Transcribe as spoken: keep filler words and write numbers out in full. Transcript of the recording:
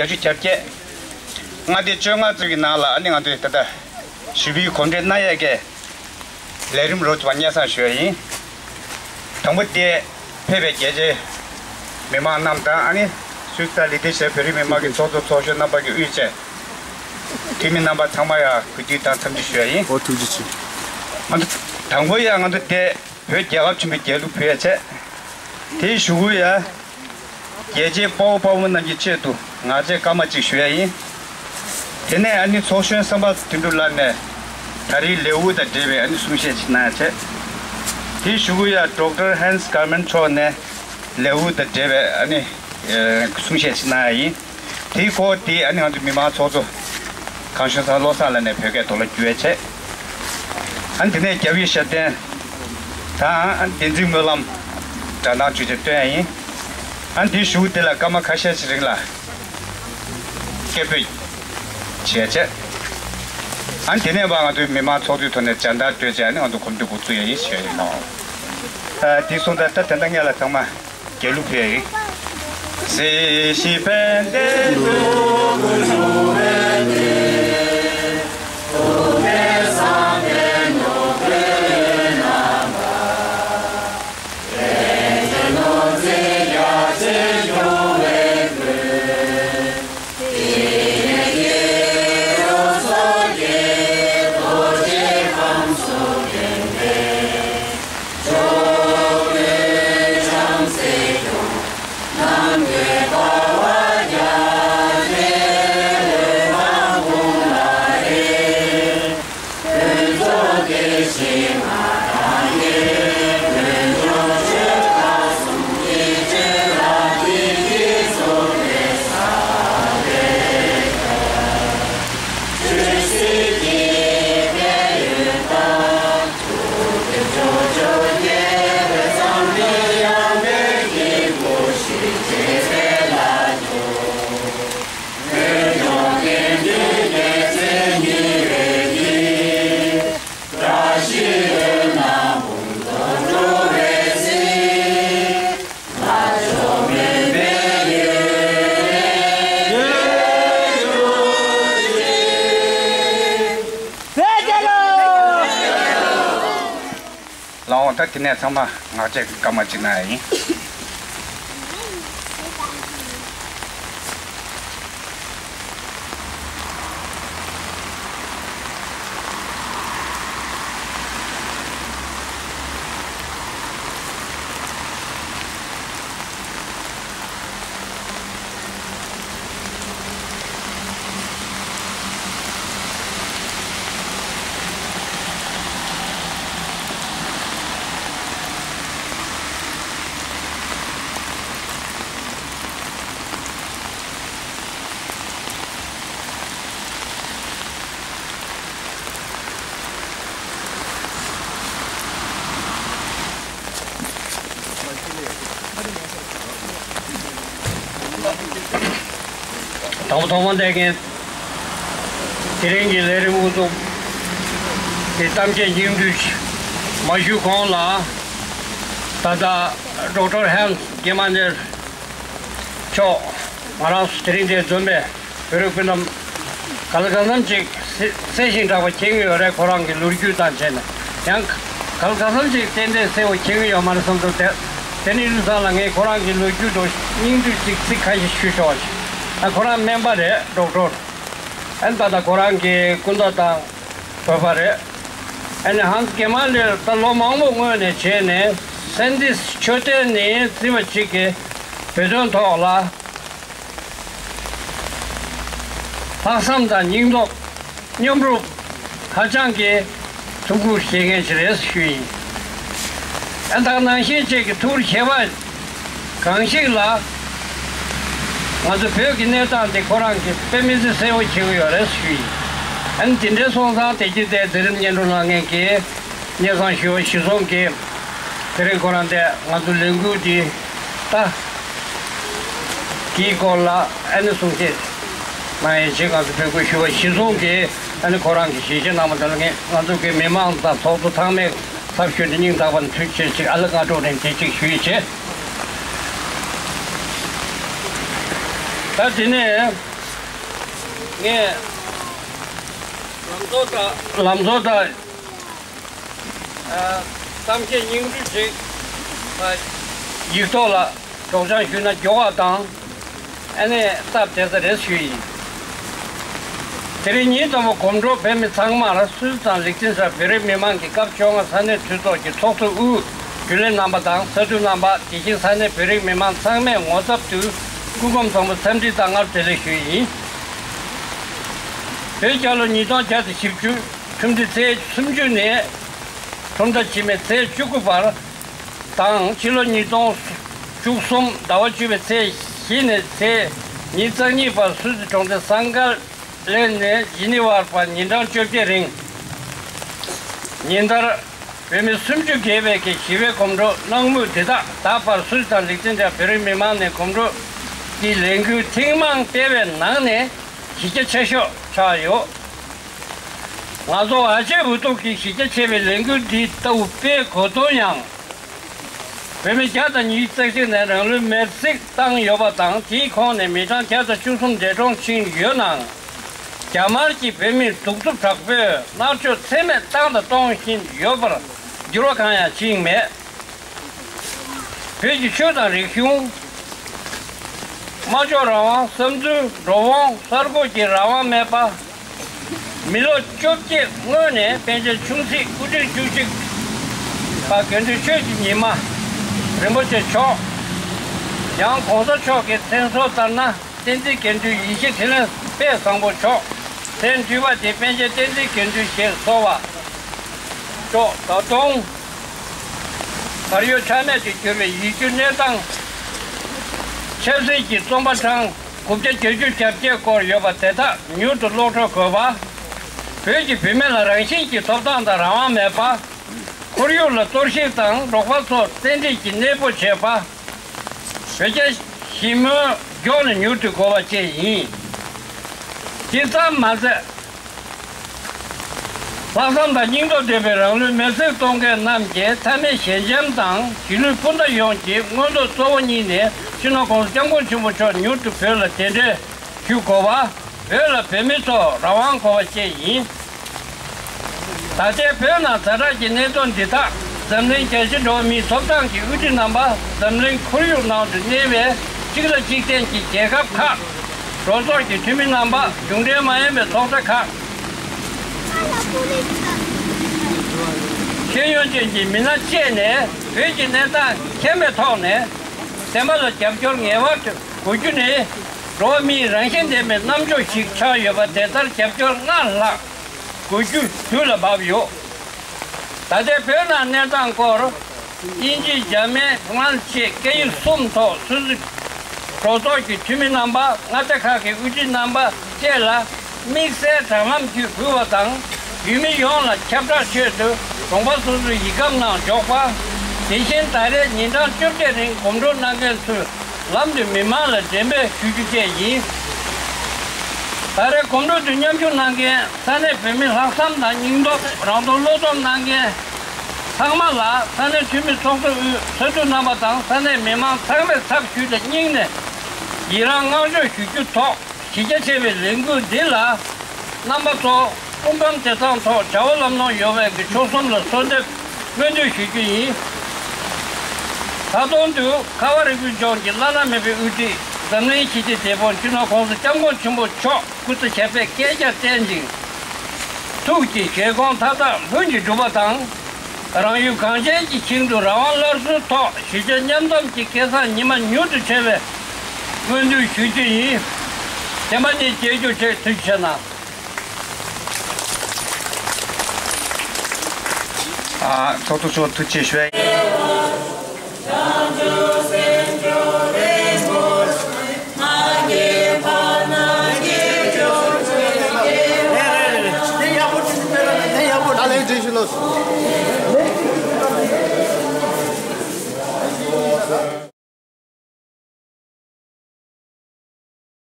བཞི་བརྒྱད། མངའ་སྡེ་བཅོ་ལྔ་ཙམ་གྱི་ནང་ལ་ཨ་ནི་ང་ཚོས་ད་ལྟ་ཞི་བའི་གོམ་བགྲོད་གནང་ཡས་ཀྱི་ལས་རིམ་རོབ་ཙམ་སྙན་སེང་ཞུ་ཡ་ཡིན། དང་པོ་དེ་ཕེབས་པའི་རྒྱལ་སྤྱིའི་མི་མང་རྣམས་དང་ཨ་ནི་སུད་སི་དང་ལི་ཏི་ཤའི་བོད་རིགས་མི་མང་གི་ཚོགས་གཙོ་ཚོགས་གཞོན་རྣམ་པ་གི་དབུས་ཆེ་འཐུས་མི་རྣམ་པ་ཚང་མ་ཡ་གུས་འདུད་དང་འཚམས་འདྲི་ཞུ་ཡ་ཡིན། ཨོ་ཐུགས་རྗེ་ཆེ། ང་ཚོ་དང་པོ་ཡ་ང་ཚོ་དེ་བོད་རྒྱལ་ཁབ་ཆེན་པོའི་རྒྱལ་གླུ་ཕུལ་ཡ་བྱས། དེའི་གཞུག་གུ་ཡ། རྒྱལ་གཅེས་དཔའ་བོ་དཔའ་མོ་རྣམས་ཀྱི་ཆེད་དུ་ངག་བཅད་སྐར་མ་གཅིག་ཞུ་ཡ་ཡིན། དེ་ནས་ཨ་ནི་ཚོགས་གཞོན་བསམ་འཕེལ་དོན་གྲུབ་ལགས་ནས་ད་རེས་ལེའུ་དང་འབྲེལ་བའི་ཨ་ནི་གསུང་བཤད་ཅིག་གནང་ཡ་བྱས། དེའི་གཞུག་གུ་ཡ་ཌོག་ཊར་ཧན་སི་ཀར་མན་མཆོག་ནས་ལེའུ་དང་འབྲེལ་བའི་ཨ་ནི་གསུང་བཤད་ཅིག་གནང་ཡ་ཡིན། དེའི་སྐོར་དེ་ཨ་ནི་ང་ཚོ་མི་མང་ཚོགས་གཙོ་གངས་ལྗོངས་ཚང་བློ་བཟང་ལགས་ནས་བོད་སྐད་ཐོག་ལ་བསྒྱུར་བ་བྱས། ཨ་ནི་དེ་ནས་རྒྱབ་ཡིག་ཞབས་བརྟན་དང་ཨ་ནི་བསྟན་འཛིན་སྨོན་ལམ་སྒྲ་གདངས་བཅུ་ཆ་བཏོན་ཡ་ཡིན། ཨ་ནི་དེའི་གཞུག་དེ་ལ་སྐར་མ་ཁ་ཤས་ཤིག་རིང་ལ་སྐད་འབོད་བྱས་བྱས། ཨ་ནི་དེ་ནས་ཕར་ང་ཚོའི་མི་མང་ཚོགས་འདུའི་ཐོག་ནས་སྦྱར་དར་སྤྲོད་བྱས་ཨ་ནི་ང་ཚོ་གོམ་བགྲོད་འགོ་བཙུགས་ཡ་ཡིན་ཞུ་ཡ་ཡིན་ནོ། ཨ་དེ་སོང་ཙང་ད་དེ་འདྲ་ངེད་ལ་ཚང་མ། རྒྱལ་གླུ་ཕུལ་ཡ་ཡིན། ལགས་འོང་ད་དེ་ནས་ཚང་མ་ངག་བཅད་སྐར་མ་གཅིག་གནང་ཡ་ཡིན། དང་པོ་ཐོག་མ་འདས་མཁན་དེ་རིང་གི་ལས་རིམ་དབུ་འཛུགས་ཀྱི་གཏམ་བཤད་སྙིང་བསྡུས་མ་ཞུས་གོང་ལ། ད་ལྟ་ཌོག་ཊར་ཧན་སི་གེ་མ་ནེར་མཆོག་ང་རང་ཚོ་དེ་རིང་འདིར་འཛོམས་པའི་བོད་རིགས་སྤུན་ཟླ་ག་ལ་གང་འཚམ་ཅིག་གསལ་ཞིང་གྲགས་པ་མཁྱེན་གྱི་ཡོད་རེད། ཁོ་རང་གི་ལོ་རྒྱུས་དང་བཅས་ནས་ཡང་ག་ལ་གང་འཚམ་ཅིག་ཏན་ཏན་གསལ་བོ་མཁྱེན་གྱི་ཡོད་མ་རེད་བསམ་ཚོར་དེ། དེ་ནི་ཡུལ་ཚང་ལ་ངས་ཁོ་རང་གི་ལོ་རྒྱུས་དང་སྙིང་བསྡུས་ཅིག་ཚིག་ཁ་ཤས་ཞུ་ཆོག་ཅིག་ཨ་ཁོ་རང་སྨན་པ་རེད། ཌོག་ཊར། ཨན་ད་ལྟ་ཁོ་རང་གི་སྐུ་ཟླ་དང་བོད་པ་རེད། ཨ་ནི་ཧན་སི་གེ་མ་ནེར་ད་ལོ་མང་པོ་སྔོན་ནས་བྱས་ནས་སན་ཏིས་མཆོད་རྟེན་ནས་བརྩི་བ་ཅིག་གི་བོད་དོན་ཐོག་ལ་ལྷག་བསམ་དང་སྙིང་སྟོབས་མཉམ་རུབ་ཧ་ཅང་གི་ཐུགས་ཁུར་བཞེས་མཁན་ཞིག་རེད་ཞུ་ཡིན། ཨ་ད་ནང་བཞིན་བཅས་ཀྱི་ཐུགས་རྗེ་བ་གང་ཞིག་ལ་ང་ཚོ་བོད་ཀྱི་གནས་སྟངས་དེ་ཁོ་རང་གིས་དཔེ་མི་སྲིད་གསལ་བོ་བྱེད་ཀྱི་ཡོད་རེད་ཞུ་ཡིན། ཨ་ནི་དེ་འདྲའི་སོང་ཙང་དེ་རྗེས་དེ་མཛད་རིམ་སྙན་སྒྲོན་གནང་མཁན་གྱི་སྙན་སེང་ཞུ་བ་གཞི་བཟུང་གིས་དེ་རིང་ཁོ་རང་དེ་ང་ཚོ་ལས་འགུལ་འདི་ད་དེའི་སྐོར་ལ་ཨ་ནི་གསུང་བཤད་གནང་ཡས་ཆེད་ང་ཚོ་འབོད་སྐུལ་ཞུ་བ་གཞི་བཟུང་གིས་ཨ་ནི་ཁོ་རང་གིས་ཞལ་བཞེས་གནང་བ་དེ་ལ་ངས་ང་ཚོ་གི་མི་མང་དང་ཚོགས་གཙོ་ཚང་མས་ཚབ་ཞུས་ཏེ་སྙིང་ཐག་པ་ནས་ཐུགས་རྗེ་ཆེ་ཞིག་ཨ་ལགས་སྔ་དྲོ་རིང་དེ་གཅིག་ཞུ་ཡས་བྱས། ད་དེ་ནས་ ངས་ལམ་བཟོ་དང་ལམ་བཟོ་དང་། ཨ། གཏམ་བཤད་སྙིང་བསྡུས་ཅིག་ཨ། ཡིག་ཐོག་ལ་སྒྲོག་སྦྱང་ཞུས་ན་མགྱོགས་པ་དང་། ཨ་ནི་སྟབས་བདེ་ས་རེད་ཞུས་ཡིན། དེ་རིང་ཉིན་དང་པོ་གོམ་བགྲོད་བོད་མི་ཚང་མར་སུད་སི་དང་ལིག་ཏེན་སི་ཊན་བོད་རིགས་མི་མང་གི་སྐབས་བཅོ་ལྔ་ས་གནས་འཐུས་ཚོགས་ཀྱི་ཚོགས་གཙོ་དབུས་རྒྱུན་ལས་རྣམ་པ་དང་ས་འཐུས་རྣམ་པ། དེ་བཞིན་ས་གནས་བོད་རིགས་མི་མང་ཚང་མས་ངོ་ཚབ་ཏུ་སྐུ་ཁམས་བཟང་པོ་འཚམས་འདྲི་དང་སྔ་དྲོ་བདེ་ལེགས་ཞུ་ཡི་ཡིན། བོད་རྒྱལ་ལོ་ཉིས་སྟོང་བརྒྱ་དང་བཞི་བཅུ། ཁྲུམས་ཏི་ཚེས་སུམ་ཅུ་ནས་ཁྲུམས་ཟླ་ཕྱི་མའི་ཚེས་བཅུ་དགུ་བར་དང་། ཕྱི་ལོ་ཉིས་སྟོང་བཅུ་གསུམ་ཟླ་བ་བཅུ་པའི་ཚེས་བཞི་ནས་ཚེས་ཉེར་གཉིས་བར་སུད་སི་གྲོང་ཁྱེར་སན་ཀར་ལེན་ནས་ཇི་ནི་ཝར་བར་ཉིན་གྲངས་བཅོ་བརྒྱད་རིང་། ཉིན་ལྟར་བོད་མི་སུམ་ཅུ་བརྒལ་བས་ཀྱི་ཞི་བའི་གོམ་བགྲོད་གནང་མུས་འདི་དག་ད་བར་སུད་སི་དང་ལིག་ཏེན་སི་ཊན་བོད་རིགས་མི་མང་ནས་གོམ་བགྲོད་ཀྱི་ལས་འགུལ་ཐེངས་མང་སྤེལ་བའི་ནང་ནས་གཞི་རྒྱ་ཆེ་ཤོས་ཆགས་ཡོད། ང་ཚོ་ཨ་ཅེ་འུ་ཐུག་གི་གཞི་རྒྱ་ཆེ་བའི་ལས་འགུལ་འདི་ལྟ་བུ་སྤེལ་དགོས་དོན་ཡང་། བོད་མི་བརྒྱ་དང་ཉི་ཤུ་རྩ་གཅིག་ནས་རང་ལུས་མེར་སྲེག་བཏང་ཡོད་པ་དང་། དེའི་ཁོངས་ནས་མི་གྲངས་བརྒྱ་དང་བཅུ་གསུམ་འདས་གྲོངས་ཕྱིན་ཡོད་ནའང་། རྒྱ་དམར་གྱིས་བོད་མིར་གདུག་རྩུབ་དྲག་པོས་མནར་གཅོད་ཚད་མེད་བཏང་དང་གཏོང་བཞིན་ཡོད་པར་འགྱུར་བ་གང་ཡང་ཕྱིན་མེད། བོད་ཀྱི་ཆོས་དང་རིག་གཞུང་། སྨྲ་བརྗོད་རང་དབང་། བསམ་ཚུལ། འགྲོ་འོང་། གསར་འགོད་ཀྱི་རང་དབང་མེད་པ། མི་ལོ་བཅོ་བརྒྱད་སྔོན་ནས་པཎ་ཆེན་ཆུང་སྲིད་དབུ་ཁྲིད་བཅུ་གཅིག་པ་དགེ་འདུན་ཆོས་ཀྱི་ཉི་མ་རིན་པོ་ཆེ་མཆོག། ཡང་གོང་ས་མཆོག་གི་མཚན་གསོལ་ལྟར་ན། བསྟན་འཛིན་དགེ་འདུན་ཡེ་ཤེས་འཕྲིན་ལས་དཔལ་བཟང་པོ་མཆོག། མཚན་སྤྲུལ་པ་དེ་པཎ་ཆེན་བསྟན་འཛིན་དགེ་འདུན་ཞེས་གསོལ་བ་མཆོག། ད་དུང་དར་ཡོད་ཆ་མེད་དུ་གྱུར་བའི་ཡིད་སྐྱོའི་གནས་སྟངས། ཆབ་སྲིད་ཀྱི་རྩོམ་པ་གྲངས་དགུ་བརྒྱ་བརྒྱད་ཅུ་གྱ་བརྒྱད་སྐོར་ཡོད་པ་དེ་དག་མྱུར་དུ་ཀློག་འཕྲོ་དགོས་པ། བོད་ཀྱི་བུད་མེད་ལ་རང་བཞིན་གྱི་ཐོབ་ཐང་དང་རང་དབང་མེད་པ། ཁོར་ཡུག་ལ་གཏོར་བཤིག་དང་འབྲོག་པ་ཚོར་བཙན་ཁྲིད་ཀྱིས་གནས་སྤོ་བྱས་པ། བོད་རྒྱ་ཞི་མོལ་མགྱོགས་ནས་མྱུར་དུ་དགོས་པ་བཅས་ཡིན། དེ་ཙམ་མ་ཟད། ལྷག་བསམ་དང་སྙིང་སྟོབས་ལྡན་པའི་རང་ལུས་མེར་སྲེག་གཏོང་མཁན་རྣམས་ཀྱི་མཐའ་མའི་ཞལ་འཆམ་དང་། གཞིས་ལུས་སྤུན་ཟླ་ཡོངས་ཀྱི་མངོན་རྟོགས་གཙོ་བོ་གཉིས་ནས་སྤྱི་ནོར་༸གོང་ས་༸སྐྱབས་མགོན་ཆེན་པོ་མཆོག་མྱུར་དུ་བོད་ལ་གདན་འདྲེན་ཞུ་དགོས་པ། བོད་ལ་བོད་མི་ཚོར་རང་དབང་དགོས་པ་བཅས་ཡིན། ད་ལྟའི་བོད་ནང་ཛ་དྲག་གི་གནད་དོན་འདི་དག་འཛམ་གླིང་རྒྱལ་སྤྱིའི་འགྲོ་བ་མིའི་ཐོབ་ཐང་གི་དབུ་ཁྲིད་རྣམ་པ། འཛམ་གླིང་ཁོར་ཡུག་ནང་དུ་གནས་པའི་གཅིག་ལ་གཅིག་བརྟེན་གྱི་རྒྱལ་ཁབ་ཁག། གྲོས་ཚོགས་ཀྱི་འཐུས་མི་རྣམ་པ། གཞུང་འབྲེལ་མ་ཡིན་པའི་ཚོགས་སྡེ་ཁག། ཤེས་ཡོན་ཅན་གྱི་མི་སྣ་བཅས་ནས་བོད་ཀྱི་གནས་སྟངས་མཁྱེན་པའི་ཐོག་ནས་བདེན་པ་ལ་རྒྱབ་སྐྱོར་ངེས་པར་དུ་དགོས་རྒྱུ་ནི། འགྲོ་བ་མིའི་རང་བཞིན་ལྡན་པའི་རྣམ་དཔྱོད་ཞིག་ཆགས་ཡོད་པ་དེ་ལྟར་རྒྱབ་སྐྱོར་སྔར་ལྷག་དགོས་རྒྱུ་དུས་ལ་བབ་ཡོད། ད་ལྟའི་བོད་ནང་གནས་སྟངས་སྐོར། དབྱིན་ཇི། འཇར་མན། ཧྥ་རན་སི་བཅས་སྐད་ཡིག་གསུམ་ཐོག་སུད་སི་གྲོས་ཚོགས་ཀྱི་འཐུས་མི་རྣམ་པ། མངའ་སྡེ་ཁག་གི་དབུ་ཁྲིད་རྣམ་པ་བཅས་ལ་དམིགས་བསལ་དྲ་ལམ་བརྒྱུད་ཕུལ་བ་དང་། ཡུལ་མི་ཡོངས་ལ་ཁྱབ་བསྒྲགས་ཆེད་དུ་གྲོང་པ་སོ་སོའི་ཡིག་སྒམ་ནང་འཇོག་པ། དེ་བཞིན་ད་རེས་ཉིན་གྲངས་བཅོ་བརྒྱད་རིང་གོམ་བགྲོད་གནང་མཁན་ཚོས་ལམ་དུ་མི་མང་ལ་འགྲེམས་སྤེལ་ཞུ་རྒྱུ་བཅས་ཡིན། ད་རེས་གོམ་བགྲོད་དུ་མཉམ་ཞུགས་གནང་མཁན་ས་གནས་བོད་མི་ལྷག་བསམ་དང་སྙིང་སྟོབས། རང་དོན་བློས་གཏོང་གནང་མཁན་ཚང་མ་ལ་ས་གནས་འཐུས་མི་ཚོགས་གཙོ་དབུས་ས་འཐུས་རྣམ་པ་དང་ས་གནས་མི་མང་ཚང་མའི་ཚབ་ཞུས་ཏེ་སྙིང་ནས་ཡི་རངས་བསྔགས་བརྗོད་ཞུ་རྒྱུ་ཐོག་གཞི་རྒྱ་ཆེ་བའི་ལས་འགུལ་འདི་ལ་རྣམ་པ་ཚོ་སྐུ་ཁམས་བདེ་ཐང་ཐོག་བྱ་བ་ལམ་ལྷོང་ཡོང་བའི་གི་མཆོག་གསུམ་ལ་གསོལ་འདེབས་སྨོན་འདུན་ཞུ་རྒྱུ་ཡིན། ད་དུང་དུ་ཁ་བ་རི་ཁུལ་ལྗོངས་ཀྱི་བླ་ན་མེད་པའི་དབུ་ཁྲིད་འཛམ་གླིང་ཞི་བདེའི་དེད་དཔོན་སྤྱི་ནོར་༸གོང་ས་༸སྐྱབས་མགོན་ཆེན་པོ་མཆོག་སྐུ་ཚེ་ཞབས་པད་བསྐལ་བརྒྱར་བརྟན་ཅིང་། ཐུགས་ཀྱི་བཞེད་དགོངས་མཐའ་དག་ལྷུན་གྱིས་འགྲུབ་པ་དང་། རང་ཡུལ་གངས་ཅན་གྱི་ཞིང་དུ་རང་དབང་སླར་གསོའི་ཐོག་གཞིས་བྱེས་མཉམ་འཛོམས་ཀྱི་སྐལ་བཟང་ཉི་མ་མྱུར་དུ་འཆར་བའི་སྨོན་འདུན་ཞུ་རྒྱུ་ཡིན། བདེན་པ་ནི་རྒྱལ་གྱུར་ཅིག་ཐུགས་རྗེ་གནང་། ཨ། ཚོགས་གཙོ་མཆོག་ཐུགས་རྗེ་ཆེ་ཞུ།